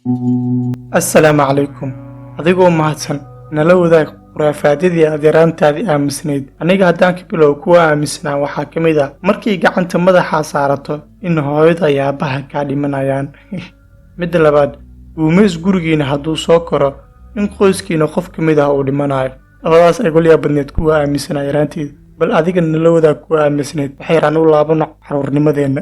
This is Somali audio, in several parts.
Assalaamu calaykum. Adigoo mahadsan, nala wadaag khuraafaadyadii aad yaraantaadii aaminsanayd. Aniga haddaan ka bilow, kuwa aaminsanaa waxaa ka mid ah markii gacanta madaxaa saarato in hooyada iyo aabbaha kaa dhimanayaan. Midda labaad, guumays gurigiina hadduu soo koro in qoyskiina qof ka mid ah uu dhimanayo. Labadaas ay golyaa badneed kuwa aaminsanaa yaraanteeda. Bal adiga nala wadaag kuwa aaminsanayd. Waxayraan u laabano caruurnimadeenna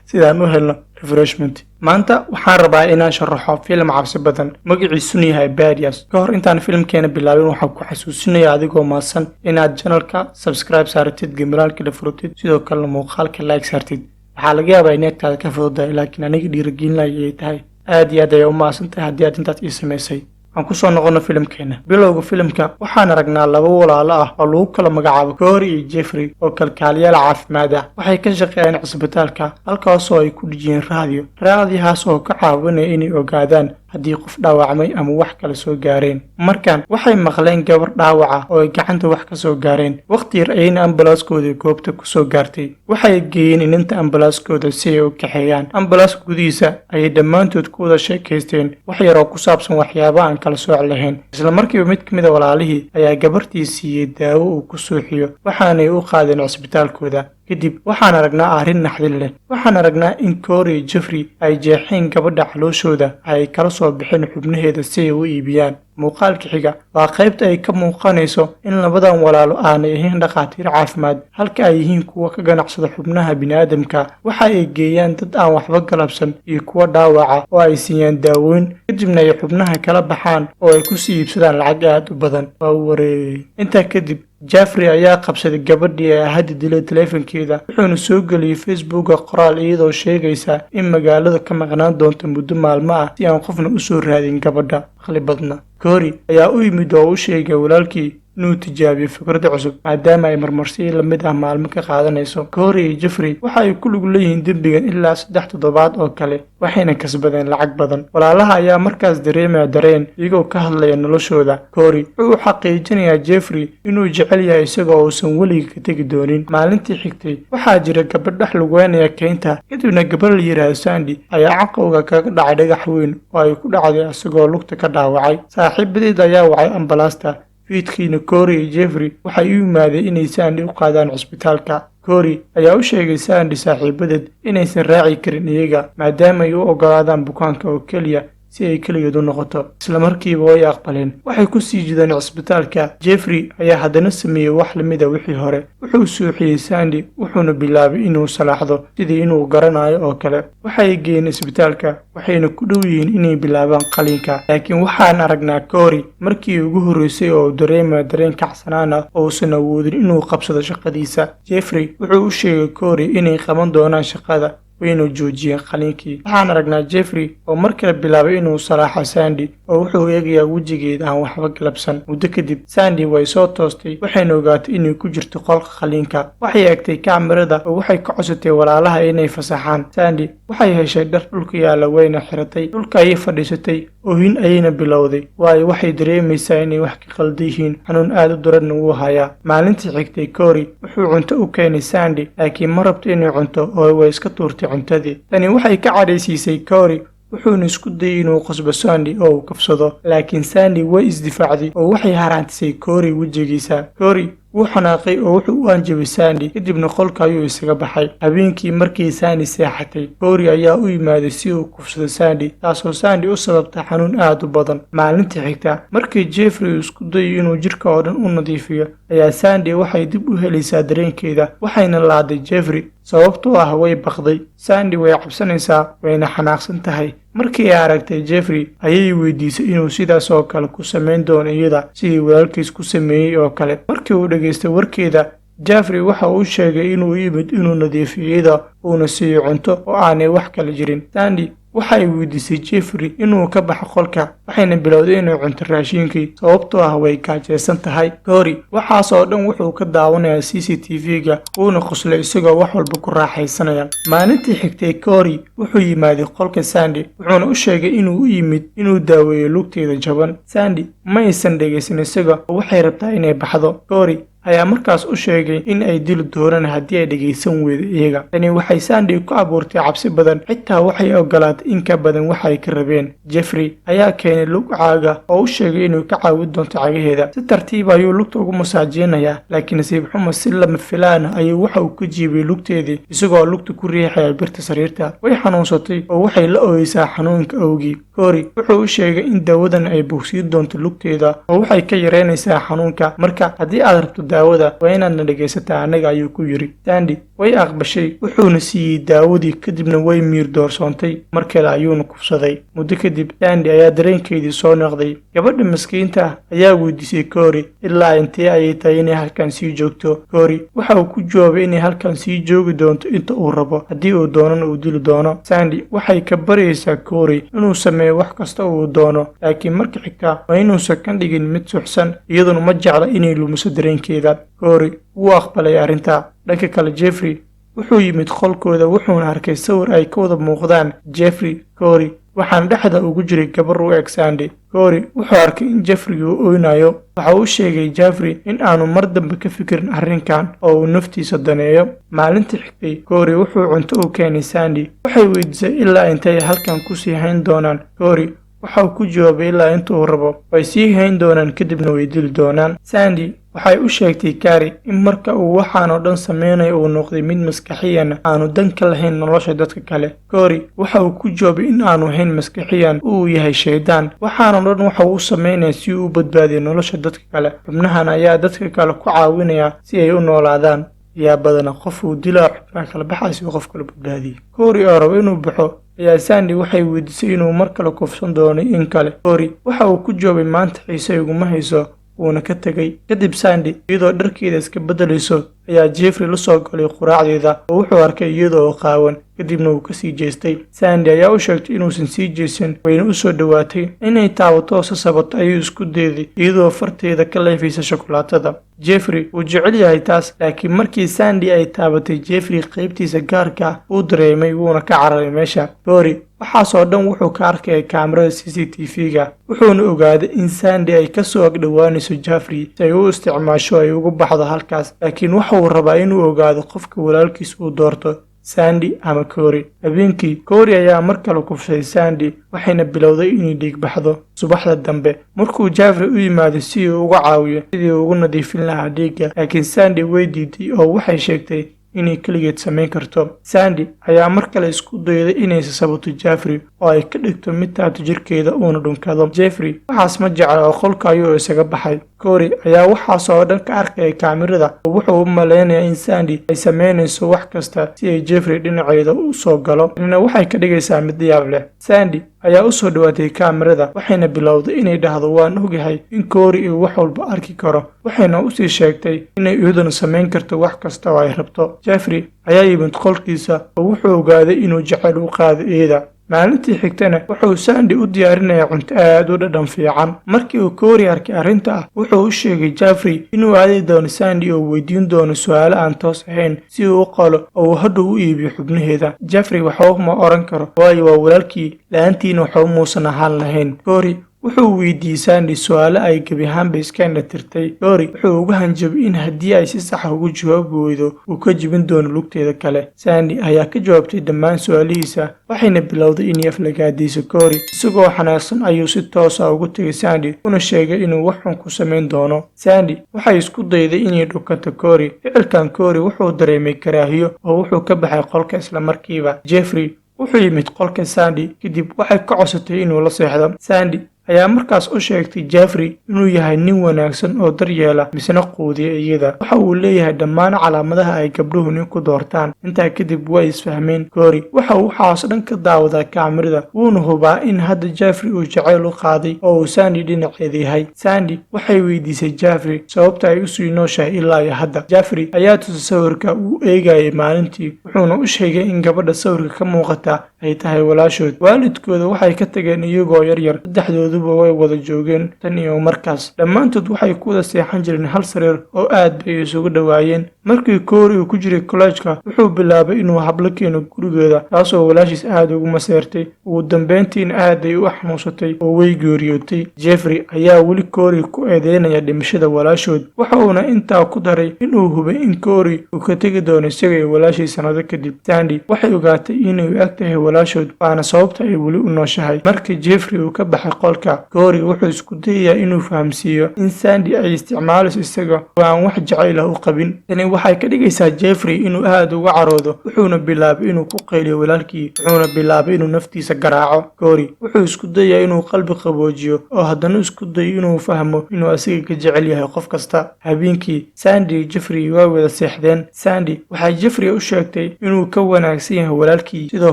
sidaan u helno refreshment. Maanta waxaan rabaa inaan sharaxo filim cabsi badan, magaciisuna yahay Badius. Ka hor intaan filimkeena bilaabin, waxaan ku xasuusinaya, adigoo mahadsan, inaad channelka subscribe saaratid, gambaleelka la furutid, sidoo kalena muuqaalka like saartid. Waxaa laga yaabaa in agtaada ka fududahay, laakiin aniga dhiirigelinaya ay tahay. Aad iyo aad ayaa u mahadsan tahay haddii aad intaas ii samaysay. Aan kusoo noqono filimkeena. Bilowga filimka waxaan aragnaa laba walaalo ah oo lagu kala magacaabo Corey iyo Jeffrey, oo kalkaaliyaal caafimaad ah. Waxay ka shaqeeyaan cisbitaalka, halkaasoo ay ku dhijiyeen raadiyo, raadiyahaas oo ka caawinaya inay ogaadaan haddii qof dhaawacmay ama wax kale soo gaareen. Markan waxay maqleen gabar dhaawaca oo ay gacanta wax ka soo gaareen. Waqti yar ayayna ambalaaskoodii goobta kusoo gaartay. Waxay geeyeen ininta ambalaaskooda si ay u kaxeeyaan. Ambalaaska gudihiisa ayay dhammaantood ku wada sheekaysteen wax yar oo ku saabsan waxyaaba aan kala sooc lahayn. Isla markiiba mid ka mid a walaalihii ayaa gabartii siiyey daawo uu ku suuxiyo, waxaanay u qaadeen cisbitaalkooda. Kadib waxaan aragnaa arrin naxdin leh. Waxaan aragnaa in Corey iyo Jeffrey ay jeexeen gabadha calooshooda, ay kala soo bixeen xubnaheeda si ay u iibiyaan. Muuqaalka xiga waa qaybta ay ka muuqanayso in labadan walaalo aanay ahayn dhakhaatiir caafimaad, halka ay yihiin kuwa ka ganacsada xubnaha bini'aadamka. Waxa ay geeyaan dad aan waxba galabsan iyo kuwa dhaawaca oo ay siiyaan daawooyin, kadibna ay xubnaha kala baxaan oo ay kusii iibsadaan lacag aad u badan. Waa wareeyay. Intaa kadib Jeffrey ayaa qabsaday gabadhii ee hadda dilay taleefankeeda, wuxuuna soo geliyey Facebooka qoraal iyadoo sheegaysa in magaalada ka maqnaan doonto muddo maalmo ah si aan qofna usoo raadin gabadha. Aqli badna. Corey ayaa u yimid oo u sheegay walaalkii inuu tijaabiyo fikrad cusub, maadaama ay marmarsiyo lamid ah maalmo ka qaadanayso. Corey iyo Jeffrey waxa ay ku lug leeyihiin dembigan ilaa 3 toddobaad oo kale, waxayna kasbadeen lacag badan. Walaalaha ayaa markaas dareemaya dareen, iyagoo ka hadlaya noloshooda. Corey wuxuu u xaqiijinayaa Jeffrey inuu jecel yahay, isagoo uusan weliga ka tegi doonin. Maalintii xigtay waxaa jira gabadh dhex lugeynaya keynta. Kadibna gabadh la yidhaahdo Sandy ayaa caqowga kaga dhacay dhagax weyn oo ay ku dhacday, isagoo lugta ka dhaawacay. Saaxiibadeed ayaa wacay ambalaasta. Fiidkiina Corey iyo Jeffrey waxay u yimaadeen inay Sandy u qaadaan cisbitaalka. Corey ayaa u sheegay Sandy saaxiibadeed inaysan raaci karin iyaga, maadaama ay u oggolaadaan bukaanka oo keliya si ay keligeed u noqoto. Isla markiiba way aqbaleen. Waxay ku sii jideen cisbitaalka. Jeffrey ayaa haddana sameeyey wax lamid a wixii hore. Wuxuu suuxiyey Sandy, wuxuuna bilaabay inuu salaaxdo sidii inuu garanayo oo kale. Waxay geeyeen isbitaalka, waxayna ku dhow yihiin inay bilaabaan qaliinka, laakiin waxaan aragnaa Corey markii ugu horreysay oo uu dareemayo dareen kacsanaan ah oo uusan awoodin inuu qabsado shaqadiisa. Jeffrey wuxuu u sheegay Corey inay qaban doonaan shaqada, wayna joojiyeen qaliinkii. Waxaan aragnaa Jeffrey oo mar kale bilaabay inuu salaaxo Sandy, oo wuxuu eegayaa wejigeeda aan waxba galabsan. Muddo kadib Sandy way soo toostay, waxayna ogaatay inay ku jirto qolka qaliinka. Waxay eegtay kaamirada oo waxay ka codsatay walaalaha inay fasaxaan. Sandy waxay heshay dhar dhulka yaalla, wayna xiratay. Dhulka ayay fadhiisatay, oohin ayayna bilowday, waayo waxay dareemaysaa inay wax ka qaldan yihiin, xanuun aad u daranna wuu hayaa. Maalintii xigtay Corey wuxuu cunto u keenay Sandy, laakiin ma rabto inay cunto oo way iska tuurtay cuntadii. Tani waxay ka cadhaysiisay Corey, wuxuuna isku dayay inuu qasbo Sandy oo uu kafsado, laakiin Sandy way isdifaacday oo waxay haraantisay Corey wejigiisa. Corey wuu xanaaqay oo wuxuu u hanjabay Sandy, kadibna qolka ayuu isaga baxay. Habeenkii markii Sandy seexatay, Corey ayaa u yimaaday si uu kufsado Sandy, taasoo Sandy u sababtay xanuun aad u badan. Maalintii xigta, markii Jeffrey uu isku dayo inuu jirka oo dhan u nadiifiyo, ayaa Sandy waxay dib u helaysaa dareenkeeda, waxayna laaday Jeffrey, sababtoo ah way baqday. Sandy way cabsanaysaa, wayna xanaaqsan tahay. Markii ay aragtay Jeffrey ayay weydiisay inuu sidaas oo kale ku samayn doono iyada, sidii walaalkiis ku sameeyey oo kale. Markii uu dhegaystay warkeeda, Jeffrey waxa uu sheegay inuu yimid inuu nadiifiyo iyada, uuna siiyo cunto oo aanay wax kala jirin. Sandy waxa ay weydiisay Jeffrey inuu ka baxo qolka, waxayna bilowday inay cunto raashinkii, sababtoo ah way gaajaysan tahay. Corey waxaas oo dhan wuxuu ka daawanayaa CCTV-ga, wuuna qoslay isagoo wax walba ku raaxaysanaya. Maalintii xigtay Corey wuxuu yimaaday qolka Sandy, wuxuuna u sheegay inuu u yimid inuu daaweeyo lugteeda jaban. Sandy ma aysan dhegaysan isaga oo waxay rabtaa inay baxdo. Corey Ayaa markaas u sheegay in ay dili doonaan haddii ay dhegaysan weydo iyaga. Tani waxay Sandy ku abuurtay cabsi badan, xitaa waxay ogolaatay in ka badan waxa ay ka rabeen. Jeffrey ayaa keenay lug caaga oo u sheegay inuu ka caawin doonto cagaheeda. Si tartiiba ayuu lugta ugu masaajeynayaa, laakiin nasiib xumo, si lama filaan ah ayuu waxa uu ka jiibiyey lugteedii, isagoo lugta ku riixaya birta sariirta. Way xanuunsatay oo waxay la ooyeysaa xanuunka awgii. Cory wuxuu u sheegay in daawadan ay bogsiin doonto lugteeda oo waxay ka yareynaysaa xanuunka. "Marka haddii aad rabto daawada, waa inaadna dhegaysataa annaga," ayuu ku yidhi. Sandy way aqbashay, wuxuuna siiyey daawadii. Kadibna way miir doorsoontay, mar kale ayuuna kufsaday. Muddo kadib Sandy ayaa dareenkeedii soo noqday. Gabadha maskiinta ah ayaa weydiisay Cory ilaa intee ayay tahay inay halkan sii joogto. Cory waxa uu ku jawaabay inay halkan sii joogi doonto inta uu rabo, haddii uu doonana uu dili doono. Sandy waxay ka baryaysaa Cory inuu sameeyo wax kasta uu doono, laakiin marka xigta waa inuusan ka dhigin mid suxsan, iyaduna ma jecla inay lumiso dareenkeeda. Cory wuu aqbalay arrinta. Dhanka kale, Jeffrey wuxuu yimid qolkooda, wuxuuna arkay sawir ay ka wada muuqdaan Jeffrey, Cory, waxaana dhexda ugu jiray gabar u eg Sandy. Cory wuxuu arkay in Jeffrey uu oynayo. Waxa uu sheegay Jeffrey in aanu mar dambe ka fikirin arrinkan oo uu naftiisa daneeyo. Maalintii xigtay, Cory wuxuu cunto u keenay Sandy. Waxay weydiisay ilaa intay halkan kusii hayn doonaan. Cory waxa uu ku jawaabay ilaa inta uu rabo. Way sii hayn doonaan, kadibna way dili doonaan. Sandy waxay u sheegtay Cory in marka uu waxaan oo dhan sameynayo uu noqday mid maskaxiyan aanu dan ka lahayn nolosha dadka kale. Cory waxa uu ku jawaabay in aanu ahayn maskaxiyan, uu yahay shaydaan. Waxaan oo dhan waxa uu u sameynaya si uu u badbaadiyo nolosha dadka kale. Xubnahan ayaa dadka kale ku caawinaya si ay u noolaadaan. Yaa badana qof uu dilaa xubnaha kala baxay si uu qof kale badbaadiyey. Cory oo rabo inuu baxo ayaa Sandy waxay weydiisay inuu mar kale kufsan doono in kale. Cory waxa uu ku jawaabay, "Maanta xiise iguma hayso," wuuna ka tegay. Kadib Sandy iyadoo dharkeeda iska beddelayso ayaa Jeffrey la soo galay quraacdeeda oo wuxuu arkay iyada oo qaawan, kadibna wuu kasii jeestay. Sandy ayaa u sheegtay inuusan sii jeesan, wayna u soo dhowaatay. Inay taabato oo sasabato ayuu isku dayday, iyadoo farteeda ka leefaysa shukulaatada. Jeffrey wuu jecel yahay taas, laakiin markii Sandy ay taabatay Jeffrey qaybtiisa gaarka ah, wuu dareemay, wuuna ka cararay meesha. Cory waxaasoo dhan wuxuu ka arkayay kaamarada CCTV-ga, wuxuuna ogaaday in Sandy ay kasoo agdhowaanayso Jeffrey si ay u isticmaasho ay ugu baxdo halkaas, laakiin waxa uu rabaa inuu ogaado qofka walaalkiis uu doorto, Sandy ama Cory. Habeenkii Cory ayaa mar kale kufshay Sandy, waxayna bilowday inay dhiig baxdo. Subaxda dambe markuu Jeffrey u yimaado si uu uga caawiyo sidii uu ugu nadiifin lahaa dhiigga, laakiin Sandy way diiday oo waxay sheegtay inay keligeed samayn karto. Sandy ayaa mar kale isku dayday inay sasabato Jeffrey oo ay ka dhigto mid taabto jirkeeda uuna dhunkado. Jeffrey waxaas ma jecla oo qolka ayuu isaga baxay. Cory ayaa waxaas oo dhan ka arkaya kaamirada oo wuxuu u malaynayaa in Sandy ay samaynayso wax kasta si ay Jeffrey dhinaceeda u soo galo. Tanina waxay ka dhigaysaa mid yaab leh. Sandy ayaa u soo dhowaatay kaamirada, waxayna bilowday inay dhahdo, "Waan ogahay in Cory uu wax walba arki karo," waxayna usii sheegtay inay iyaduna samayn karto wax kasta oo ay rabto. Jeffrey ayaa yimid qolkiisa oo wuxuu ogaaday inuu jacayl u qaado iyada. Maalintii xigtana wuxuu Sandy u diyaarinayaa cunto aad u dhadhan fiican. Markii uu Cory arkay arrinta ah, wuxuu u sheegay Jeffrey inuu aadi doono Sandy oo weydiin doono su'aalo aan toos ahayn si uu u qalo oo uu hadhow u iibiyo xubnaheeda. Jeffrey waxba ma oran karo, waayo waa walaalkii, la-aantiina waxba muusan ahaan lahayn. Cory wuxuu weydiiyey Sandy su'aalo ay gebi ahaanba iska indhatirtay. Cory wuxuu ugu hanjabay in haddii ay si sax ugu jawaabi weydo uu ka jebin doono lugteeda kale. Sandy ayaa ka jawaabtay dhammaan su'aalihiisa, waxayna bilowday inay aflagaadayso Cory. Isagoo xanaaqsan ayuu si toos ah ugu tegay Sandy, kuna sheegay inuu wax xun ku samayn doono. Sandy waxay isku dayday inay dhukanto Cory. Ficilkan Cory wuxuu dareemay karaahiyo oo wuxuu ka baxay qolka isla markiiba. Jeffrey wuxuu yimid qolka Sandy, kadib waxay ka codsatay inuu la seexdo. Sandy ayaa markaas u sheegtay Jeffrey inuu yahay nin wanaagsan oo daryeela misna quudiya iyada. Waxa uu leeyahay dhammaan calaamadaha ay gabdhuhu nin ku doortaan. Intaa kadib way isfahmeen. Cory waxa uu waxaas dhan ka daawadaa kaamirada, wuuna hubaa in hadda Jeffrey uu jacayl u qaaday oo uu Sandy dhinaceeda yahay. Sandy waxay weydiisay Jeffrey sababta ay usii nooshahay ilaa iyo hadda. Jeffrey ayaa tusay sawirka uu eegayay maalintii, wuxuuna u sheegay in gabadha sawirka ka muuqata ay tahay walaashood. Waalidkooda waxay ka tageen iyagoo yaryar, saddexdooduba way wada joogeen tan iyo markaas. Dhammaantood waxay ku wada seexan jireen hal sariir oo aad bay isugu dhowaayeen. Markii Corey uu ku jiray kollejka, wuxuu bilaabay inuu hablo keeno gurigeeda, taasoo walaashiis aad ugu maseertay. Ugu dambeyntiina aad ay u xanuunsatay oo way geeriyootay. Jeffrey ayaa weli Corey ku eedeynaya dhimashada walaashood, waxa uuna intaa ku daray inuu hubay in Corey uu ka tegi doono isaga iyo walaashii sanado kadib. Sandy waxay ogaatay inay u eg tahay walaashood, waana sababta ay weli u nooshahay. Markii Jeffrey uu ka baxay qolka, Corey wuxuu isku dayayaa inuu fahamsiiyo in Sandy ay isticmaalayso isaga oo aan wax jacayl ah u qabin. Tani waxay ka dhigaysaa Jeffrey inuu aad uga caroodo, wuxuuna bilaabay inuu ku qayliyo walaalkii, wuxuuna bilaabay inuu naftiisa garaaco. Corey wuxuu isku dayayaa inuu qalbi qaboojiyo oo haddana isku dayo inuu fahmo inuu asiga ka jecel yahay qof kasta. Habeenkii, Sandy iyo Jeffrey way wada seexdeen. Sandy waxay Jeffrey u sheegtay inuu ka wanaagsan yahay walaalkii, sidoo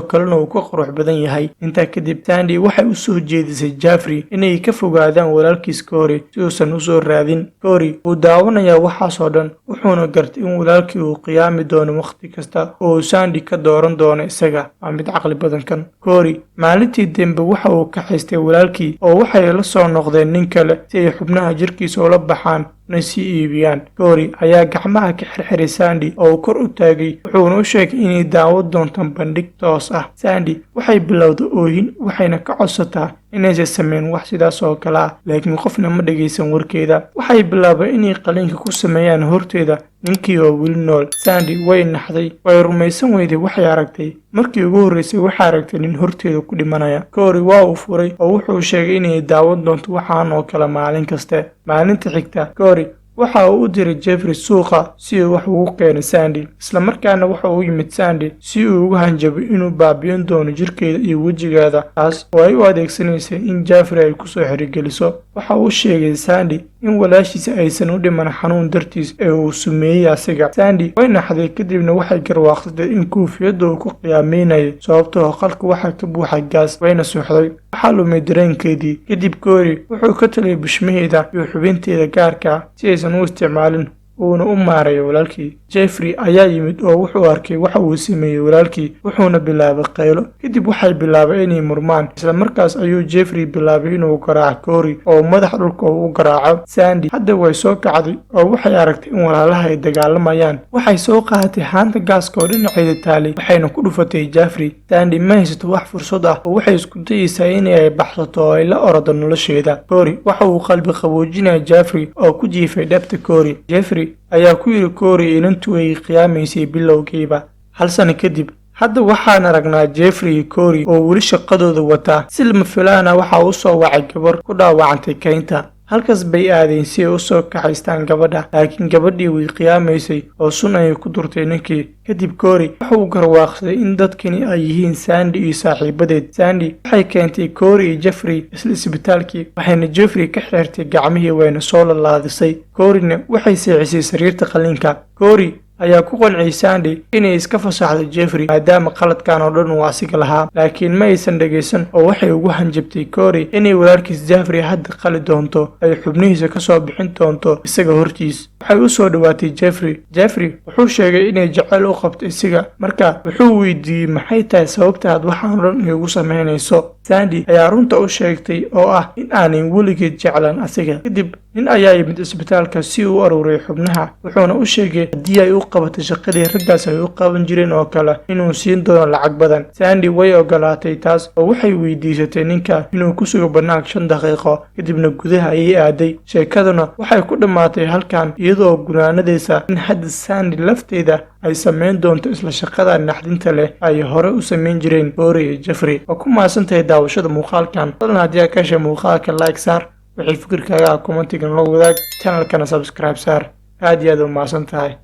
kalena uu ka qurux badan yahay. Intaa kadib, Sandy waxay u soo jeedisay Jeffrey inay ka fogaadaan walaalkiis Corey si uusan u soo raadin. Corey wuu daawanayaa waxaas oo dhan, wuxuuna gartay in walaalkii uu qiyaami doono wakhti kasta oo uu Sandy ka dooran doono isaga. Waa mid caqli badan kan. Corey maalintii dambe waxa uu kaxaystay walaalkii oo waxay la soo noqdeen nin kale si ay xubnaha jirkiisa ula baxaan una sii iibiyaan. Corey ayaa gacmaha ka xirxiray Sandy oo uu kor u taagay, wuxuuna u sheegay inay daawan doontaan bandhig toos ah. Sandy waxay bilowday oohin, waxayna ka codsataa inaysan sameyn wax sidaas oo kale ah, laakiin qofna ma dhagaysan warkeeda. Waxay bilaabeen inay qaliinka ku sameeyaan horteeda ninkii oo weli nool. Sandy way naxday, way rumaysan weyday waxay aragtay. Markii ugu horreysay waxay aragtay nin horteeda ku dhimanaya. Corey waa uu furay oo wuxuu sheegay inay daawan doonto waxaan oo kale maalin kaste. Maalinta xigta, Corey waxa uu u diray Jeffrey suuqa si uu wax ugu keeno Sandy, isla markaana waxa uu yimid Sandy si uu ugu hanjabo inuu baabi'in doono jirkeeda iyo wejigeeda, taas oo ay u adeegsanaysay in Jeffrey ay kusoo xerigeliso. Waxa uu sheegay Sandy in walaashiisa aysan u dhiman xanuun dartiis ee uu sumeeyey asiga. Sandy way naxday, kadibna waxay garwaaqsatay in koofiyadda uu ku qiyaameynayay, sababtoo qalka waxaa ka buuxa gaas, wayna suuxday. Waxaa lumay dareenkeedii. Kadib Corey wuxuu ka taliyay bushmaheeda iyo xubinteeda gaarka ah si aysan u isticmaalin, uuna u maareeyo walaalkii. Jeffrey ayaa yimid oo wuxuu arkay waxa uu sameeyey walaalkii, wuxuuna bilaabay qaylo. Kadib waxay bilaabay inay murmaan. Isla markaas ayuu Jeffrey bilaabay inuu garaaco Corey oo madax dhulka uu u garaaco. Sandy hadda way soo kacday oo waxay aragtay in walaalaha ay dagaalamayaan. Waxay soo qaadatay haanta gaaska oo dhinaceeda taalay, waxayna ku dhufatay Jeffrey. Sandy ma haysato wax fursad ah oo waxay isku dayeysaa in ay baxsato oo ay la orado nolosheeda. Corey waxa uu qalbi qaboojinaya Jeffrey oo ku jiifay dhabta Corey. Jeffrey ayaa ku yidhi Corey inantu ay qiyaamaysay bilowgiiba. Hal sano kadib, hadda waxaan aragnaa Jeffrey iyo Corey oo weli shaqadooda wataa. Si lama filaana waxa uu soo wacay gabar ku dhaawacantay kaynta. Halkaas bay aadeen si ay u soo kaxaystaan gabadha, laakiin gabadhii way qiyaamaysay oo sun ayay ku durtay ninkii. Kadib Corey waxa uu garwaaqsaday in dadkani ay yihiin Sandy iyo saaxiibadeed. Sandy waxay keentay Corey iyo Jeffrey isla isbitaalkii, waxayna Jeffrey ka xirtay gacmihii, wayna soo lalaadisay. Coreyna waxay seexisay sariirta qalliinka. Corey ayaa ku qanciyay Sandy inay iska fasaxdo Jeffrey, maadaama qaladkan oo dhan uu asiga lahaa, laakiin ma aysan dhagaysan oo waxay ugu hanjabtay Corey inay walaalkiis Jeffrey hadda qali doonto, ay xubnihiisa ka soo bixin doonto isaga hortiis. Waxay u soo dhawaatay Jeffrey. Jeffrey wuxuu sheegay inay jacayl u qabto isaga, marka wuxuu weydiiyey, "Maxay tahay sababta aad waxaan oo dhan iigu samaynayso?" Sandy ayaa runta u sheegtay oo ah in aanay weligeed jeclaan asiga. Kadib nin ayaa yimid isbitaalka si uu u aruuriyo xubnaha, wuxuuna u sheegay haddii ay u qabato shaqadii raggaas ay u qaban jireen oo kale, inuu siin doono lacag badan. Sandy way ogolaatay taas oo waxay weydiisatay ninka inuu ku sugo bannaanka 5 daqiiqo, kadibna gudaha ayay aaday. Sheekaduna waxay ku dhammaatay halkan, iyadoo gunaanadaysa in hadda Sandy lafteeda ay samayn doonto isla shaqada naxdinta leh ay hore u samayn jireen Corey iyo Jeffrey. Waa ku mahadsantahay daawashada muuqaalkan. Fadlan haddii aad ka heshay muuqaalka, like saar, wixii fikirkaaga comment iga nala wadaag, channel kana subscribe saar. Aad iyo aad u mahadsan tahay.